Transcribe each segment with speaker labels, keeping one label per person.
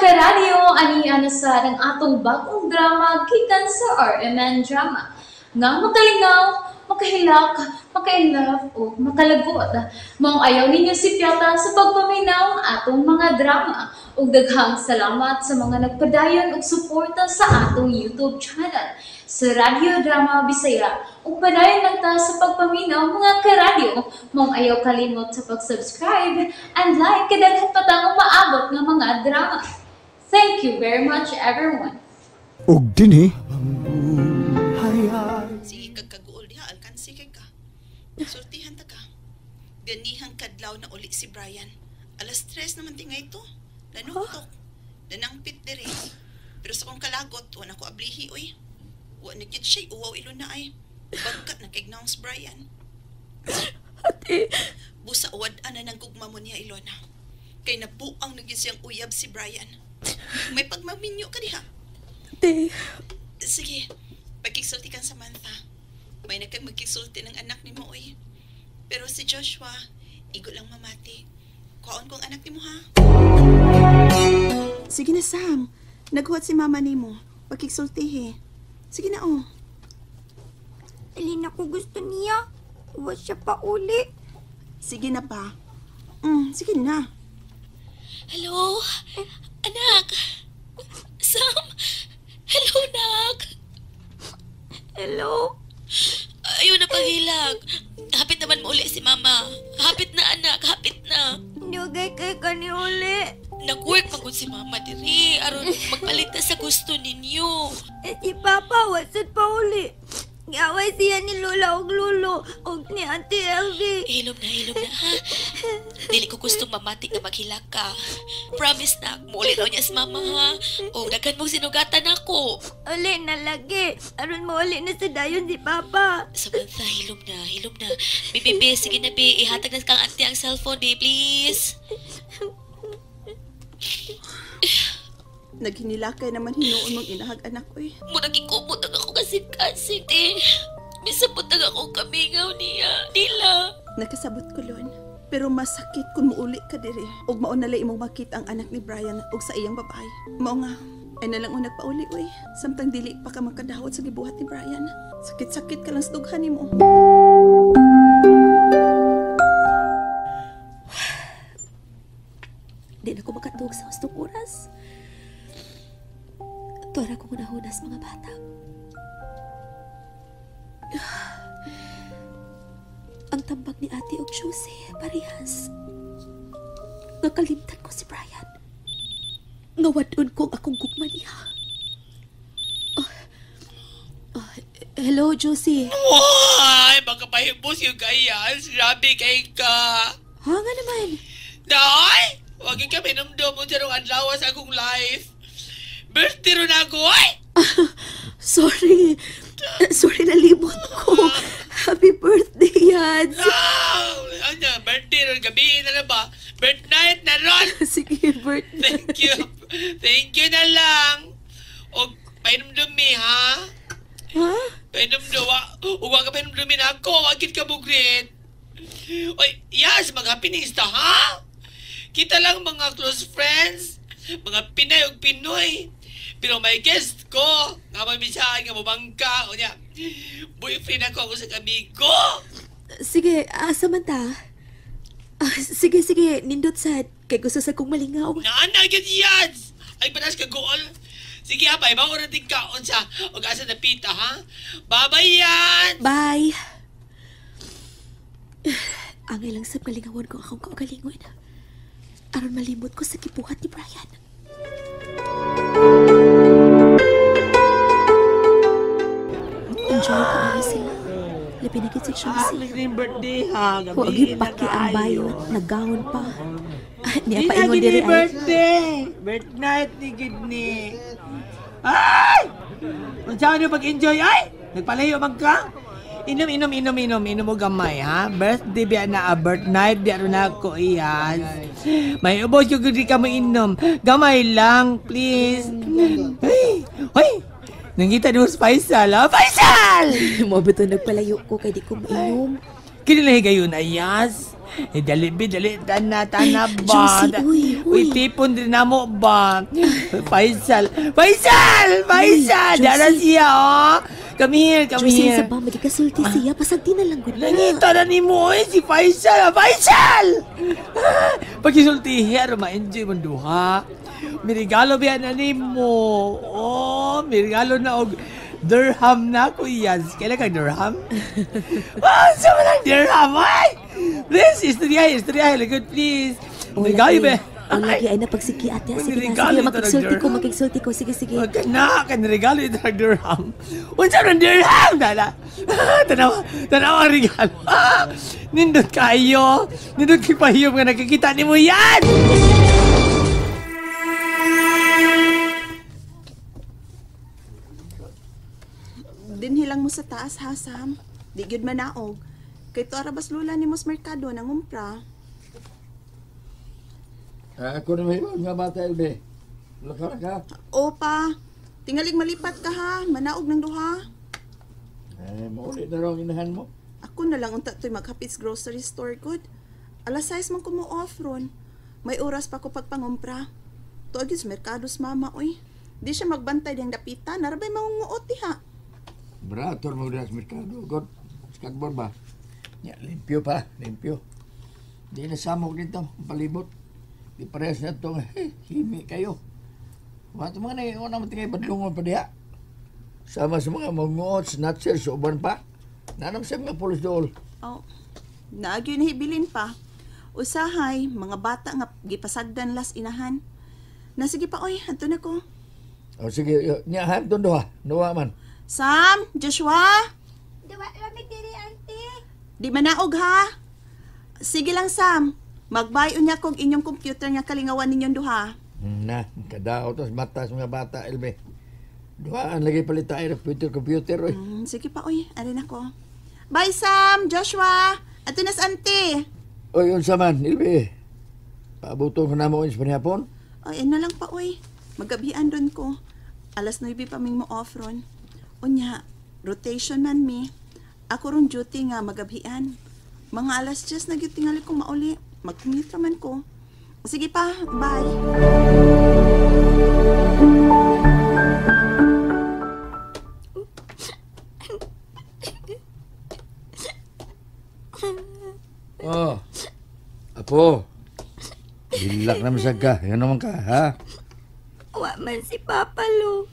Speaker 1: Karadyo, ani na sa ang atong bagong drama gikan sa RMN Drama. Nga makalingaw, makahilak, makainlove o makalagot. Maong ayaw ninyo sipyata sa pagpaminaw ang atong mga drama. Ug daghang salamat sa mga nagpadayon og suporta sa atong YouTube channel sa Radyo Drama Bisaya. Ug padayon lang ta sa pagpaminaw, mga karadyo. Maong ayaw kalimot sa pag-subscribe and like kay daghan pa tang umaabot nga mga drama. Thank you very much, everyone.
Speaker 2: Ug dinhi
Speaker 3: Sige kag kaguol diha, alkansi kay ka. Sultihan ta ka. Ganihang kadlaw na uli si Brian. 3:00 naman tingay to. Nanuktok. Nanangpit dire. Pero sa kong kalagot, wa na ko ablihi oy. Wa na gyud siya uwaw ilo na ay. Bangkat na kay si Brian.
Speaker 4: Ate,
Speaker 3: Busa wad ana nang gugma mo niya, Ilona. Kay nabuang na gyud siyang uyab si Brian. May pagmaminyo ka diha.
Speaker 4: Ate.
Speaker 3: Sige, pagkiksulti kang Samantha. May nakang magkisulti ng anak ni mo, oy. Pero si Joshua, igo lang mamati. Kuhaon kong anak ni mo, ha? Sige na, Sam. Naghuwat si mama ni mo. Pagkiksultihi. Sige na, oh.
Speaker 5: Dili na ko gusto niya. Uwa siya pa uli.
Speaker 3: Sige na pa. Sige na.
Speaker 4: Hello? Anak? Sam? Hello, nak.
Speaker 5: Hello?
Speaker 4: Ayaw na paghilak. Hapit naman mo uli si mama. Hapit na, anak. Hapit na.
Speaker 5: Dugay kay ka ni uli.
Speaker 4: Nag-work pagod si mama diri. Aron magpalit na sa gusto ninyo.
Speaker 5: Eh, si Papa, wasad pa uli. Gaway siya ni Lola og Lolo og ni Auntie Elvie.
Speaker 4: Hilom na, ha? Dili ko gustong mamati nga maghilak ka. Promise na, muuli raw niya si mama, ha? O, daghan mong sinugatan ako.
Speaker 5: Uli na lagi. Aron mo uli na sa dayon si Papa.
Speaker 4: Samantha, hilom na, hilom na. Bibi, bi, sige na, bi. Ihatag na kang auntie ang cellphone, bi, please.
Speaker 3: Naghinilakay naman hinuon mong inahag anak, oy.
Speaker 4: Murag ikumot ang ako kasing-kasing, te. Misabot ang ako kamingaw niya. Nila.
Speaker 3: Nakasabot ko, Lon. Pero masakit kung muuli ka diri. Ug mao na lang imong makita ang anak ni Brian ug sa iyang babae. Mao nga, ay nalang unag pauli, oy. Samtang dili pa ka makadawat sa gibuhat ni Brian. Sakit-sakit ka lang sa dughan nimo.
Speaker 4: Di na ko makatuog sa hustong oras. Tora ko hunahunas mga bata. Ang tambag ni ate og Josie, parehas. Nakalimtan ko si Brian. Ngawadon ko ang akong gugma niya. Oh, oh, hello, Josie.
Speaker 6: Why? Baka pahibos yung gayas. Grabe kay ka.
Speaker 4: Ha, nga naman.
Speaker 6: Day! Huwag yung kami numdum mo dyan ang adlaw sa akong life. Birthday ron ako, ay!
Speaker 4: Sorry. Sorry, nalimot ko. Happy birthday, Yads.
Speaker 6: No! Ano, birthday ron, gabi na lang ba? Birth night na ron!
Speaker 4: Sige, birthday.
Speaker 6: Thank you. Thank you na lang. O, painumdumi, ha?
Speaker 4: Ha?
Speaker 6: Painumdumi. Huwag ka painumdumi na ako. Agit ka bugrit. Oy, yes, mga pinista, ha? Kita lang mga close friends, mga Pinay ug Pinoy. Pero may guest ko, nga mamisaan, nga mabangka. O niya, boyfriend ako ako sa amigo.
Speaker 4: Sige, Samantha. Sige, sige, nindot sad. Kay gusto sa kong malingaw.
Speaker 6: Naana, gyud yan! Ay, panas ka goal. Sige ha, bye. Bawo na din kaon sa og asa na pita, ha? Bye-bye yan!
Speaker 4: Bye! Angay lang sa kalingawan ko akong kaugalingon. Aron malimot ko sa kibuhat ni Brian. Enjoy ko na sila. Labi na gid si Josie.
Speaker 6: Happy birthday, ha?
Speaker 4: Huwag yung paki ang bayo. Naggaon pa. Niya
Speaker 6: Di
Speaker 4: pa
Speaker 6: na
Speaker 4: ingon
Speaker 6: gini
Speaker 4: diri ay.
Speaker 6: birthday! Birth night ni Gidney. Ay! Unsa ano pag-enjoy ay? Nagpalayo man ka? Inom, inom, inom, inom, inom mo gamay, ha? Birthday biya na, birth night biya ron ako, iyas. May ubos yung di ka mo inom. Gamay lang, please. Ay! Ay! Nangita doon sa Faisal, ha? Faisal!
Speaker 4: Mo ba ito nagpalayo ko kay di ko mainom?
Speaker 6: Kinilahi gayon, ayas. Eh, dali, bi, dali. Tana, tana ba?
Speaker 4: Josie, uy, uy.
Speaker 6: Uy, tipon din na mo ba? Faisal! Faisal! Faisal!
Speaker 4: Uy,
Speaker 6: Dara
Speaker 4: Josie.
Speaker 6: siya, oh! Come here, come
Speaker 4: Josie,
Speaker 6: here.
Speaker 4: sa ba, magikasulti siya. Pasagdi na lang gud na.
Speaker 6: Nangita na ni mo, eh, si Faisal! Ah, Faisal! Pagkisultihi, aron ma-enjoy mong duha. Mirigalo biya na ni mo. Oh, mirigalo na og dirham na, kuya. Kailan kang dirham? Wow, sa man ang dirham, ay! Please, istorya, istorya. Good, please. Mirigalo ba?
Speaker 4: O lagi ay napagsiki ate. Sige na,
Speaker 6: Manirigalo
Speaker 4: sige.
Speaker 6: ito ng
Speaker 4: Makigsulti ko,
Speaker 6: dirham.
Speaker 4: makigsulti ko. Sige, sige.
Speaker 6: Wag ka na, kanregalo ito ng dirham. Unsa ng dirham, dala? Tanawa, tanawa ang regalo. Nindot kayo. Nindot kay pahiyom nga nakikita ni mo yan!
Speaker 3: Dinhi lang mo sa taas ha, Sam. Di gyud manaog. Kay to arabas lula ni Mos Mercado nangumpra.
Speaker 2: Ako na may nga bata, LB. Laka ka.
Speaker 3: Opa, tingalig malipat ka ha. Manaog ng duha.
Speaker 2: Eh, maulit na raw ang inahan mo.
Speaker 3: Ako na lang unta to'y maghapit sa grocery store good. Alas 6 man ko mo off ron. May oras pa ko pagpangumpra. Tuag yun sa merkado sa mama, oy. Di siya magbantay diyang dapitan. Narabay mangunguot diha.
Speaker 2: Brator mo sa merkado. God, skatboard ba? Ya, limpyo pa, limpyo. Di na samok dito, palibot. Di parehas na itong himi kayo. Wato mga na, una mo tingay badlungon pa diha. Sama sa mga mangunguot, snatcher, sa uban pa. Nanam sa mga pulis dool.
Speaker 3: Oh, naagyo na hibilin pa. Usahay, mga bata nga gipasagdan las inahan. Nasige pa, oy, adto na ko.
Speaker 2: O sige, niya, ha, doon doha. Nawa man.
Speaker 3: Sam, Joshua,
Speaker 5: Duwa ramig diri, auntie.
Speaker 3: di manaog ha. Sige lang, Sam. Magbayon niya kog inyong computer nga kalingawan ninyong duha.
Speaker 2: Na, kadao to mata sa mga bata, LB. Duhaan lagi palit tayo ng computer, oy.
Speaker 3: Sige pa, oy. Arin ako. Bye, Sam! Joshua! Ato na sa auntie.
Speaker 2: Oy, unsa man, LB. Paabuton ko na mo sa panihapon.
Speaker 3: Ay, ano lang pa, oy. Magabian ron ko. Alas 9 pa ming mo off ron. Unya, rotation man mi. Ako ron duty nga magabhian. Mga alas 10 na gyud tingali kong mauli. Mag-commute man ko. Sige pa, bye.
Speaker 2: Oh. Apo. Bilak naman sa ka. Yan naman ka, ha?
Speaker 5: Wa man si Papa, lo.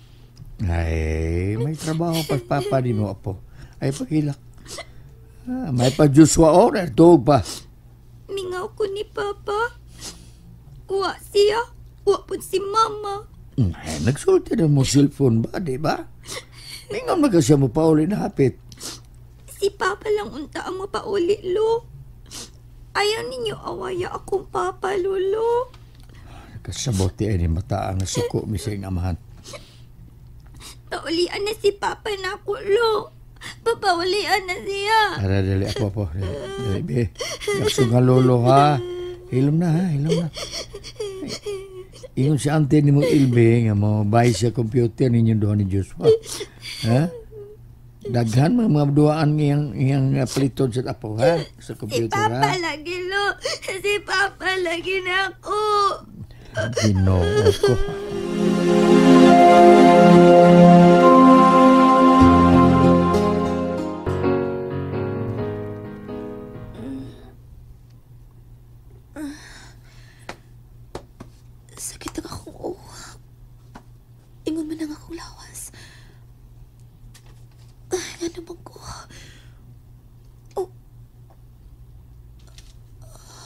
Speaker 2: Ay, may trabaho pa papa ni mo, apo. Ay, pagilak. Ah, may pa Joshua o, tuog pa.
Speaker 5: Mingaw ko ni Papa. Wa siya. Wa pud si Mama.
Speaker 2: Ay, nagsulti na mo cellphone ba, di ba? Mingon man kasi mo pauli na hapit.
Speaker 5: Si Papa lang unta ang mapauli, lo. Ayaw ninyo awaya akong Papa, Lolo.
Speaker 2: Kasabote ay ni mata ang suko mi sa iyong amahan.
Speaker 5: Paulian na si Papa na ako, lo. Papaulian na siya.
Speaker 2: Tara, dali, apo, apo. Dali, dali, be. Yakso nga lolo, ha? Hilom na, ha? Hilom na. Ingon si ante ni mo Ilbe nga mo buy sa computer ninyo doon ni Joshua. Ha? Daghan mga duaan ngiyang paliton sa apo, ha? Sa
Speaker 5: Si
Speaker 2: computer,
Speaker 5: Papa
Speaker 2: ha?
Speaker 5: lagi, lo. Si Papa lagi na ako.
Speaker 2: Ginoo ko.
Speaker 4: Sakit ang akong uwa. Ingon man ang akong lawas. Ay, nga naman ko. Oh.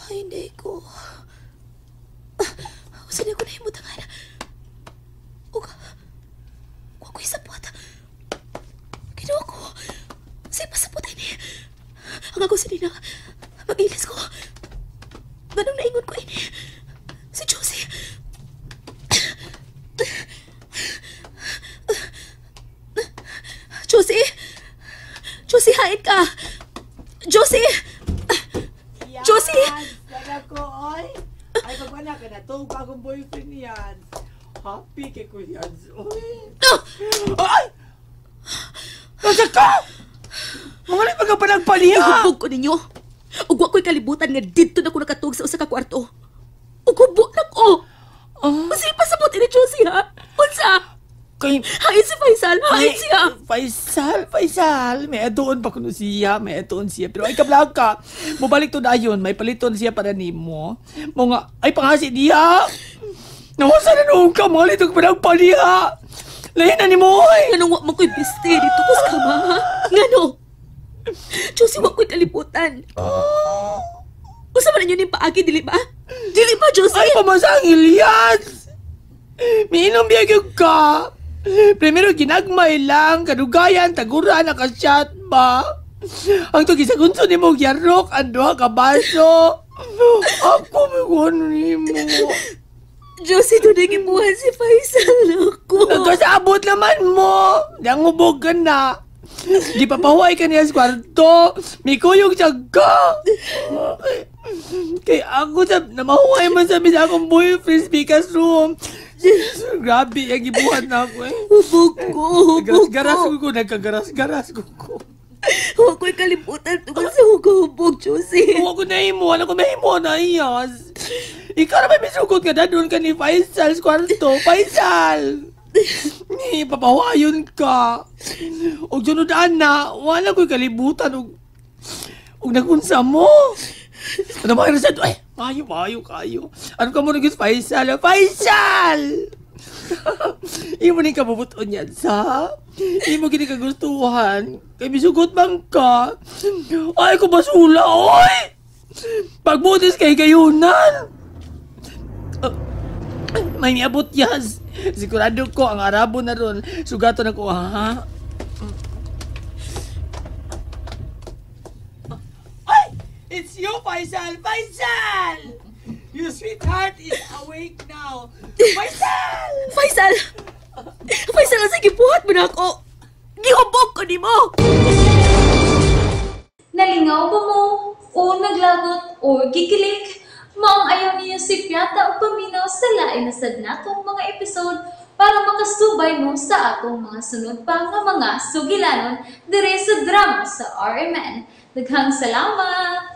Speaker 4: Ay, hindi ko. Saan ako nahimutangan? Uga. Huwag ko'y sapot. Ginawa ko. Sa'yo pasapot ini. Ang ako sinina. Mag-ilis ko. Ganong naingon ko ini. Si Josie. Josie! Josie, hain ka! Josie! Josie!
Speaker 6: Sana ko, oy! Ay, pagwala ka na. Tuwag akong boyfriend niyan. Happy kay ko yan. Oy! Ay! Nasa ka! Mga pa ka pa nagpaliha!
Speaker 4: Ihubog ko ninyo! Ug wa ko'y kalibutan nga didto na ko nakatug sa usa ka kwarto. Ug hubo na ko. Unsa ipasabot ini, Josie, ha? Unsa?
Speaker 6: Kay
Speaker 4: Hain si Faisal, hain siya.
Speaker 6: Faisal, Faisal, may atuon pa kuno siya, may atuon siya. Pero ay kablag ka, mobalik to dayon, may paliton siya para nimo. Mga, ay panghasi diha. Nawasa na noon ka, mga litog pa diha. Lain na nimo, oy.
Speaker 4: Nganong wa man ko'y biste dito ko sa kama, ha? Ngano? Josie, wa ko'y kalibutan. Unsa man ninyo ning paagi, dili ba? Dili ba, Josie?
Speaker 6: Ay, pamasang Ilyas! Miinom biya gyud ka. Primero, ginagmay lang, kadugayan, taguran, nakasyat ba? Ang to gisagunso ni mo, gyarok, ang duha ka baso. Ako, may kuno nimo.
Speaker 4: Josie, doon gibuhat si Faisal ako.
Speaker 6: Nagkasabot naman mo. Nangubog ka na. Di pa pahuway ka niya sa kwarto. Mikuyog siya ka. Kay ako sa, namahuway man sabi sa akong boyfriend speaker's room. Grabe, ang gibuhat na ako eh.
Speaker 4: Hubog ko, hubog
Speaker 6: Garas-garas
Speaker 4: ko.
Speaker 6: ko, nagkagaras-garas ko ko.
Speaker 4: Huwag ko'y kalimutan tungkol sa hubog, Josie.
Speaker 6: Huwag ko nahimo, wala ko mahimo na iyas. Ikaw na may misugot ka na doon ka ni Faisal sa kwarto. Faisal! Ni, papahuwayon ka. Og sunod na, wala ko'y kalibutan og nagunsa mo. Ano ba kayo Ay, mayo, mayo kayo. Ano ka mo naging Faisal? Faisal! Imo ni kabubuton yan sa? Imo gini kagustuhan. Kay misugot man ka. Ay, ko basula, oy! Pagbutis kay kayunan. May miabot yas. Sigurado ko, ang Arabo na ron. Sugato na ko, ha? Ay! It's you, Faisal! Faisal! Your sweetheart is awake now. Faisal!
Speaker 4: Faisal! Faisal, ang sige, buhat mo na ako! Gihubog ko ni mo!
Speaker 1: Nalingaw ba mo? O naglagot o gikilig? Maong ayaw niyo si Piata o paminaw sa lain na sad natong mga episode para makasubay mo sa atong mga sunod pa nga mga sugilanon dire sa drama sa RMN. Daghang salamat!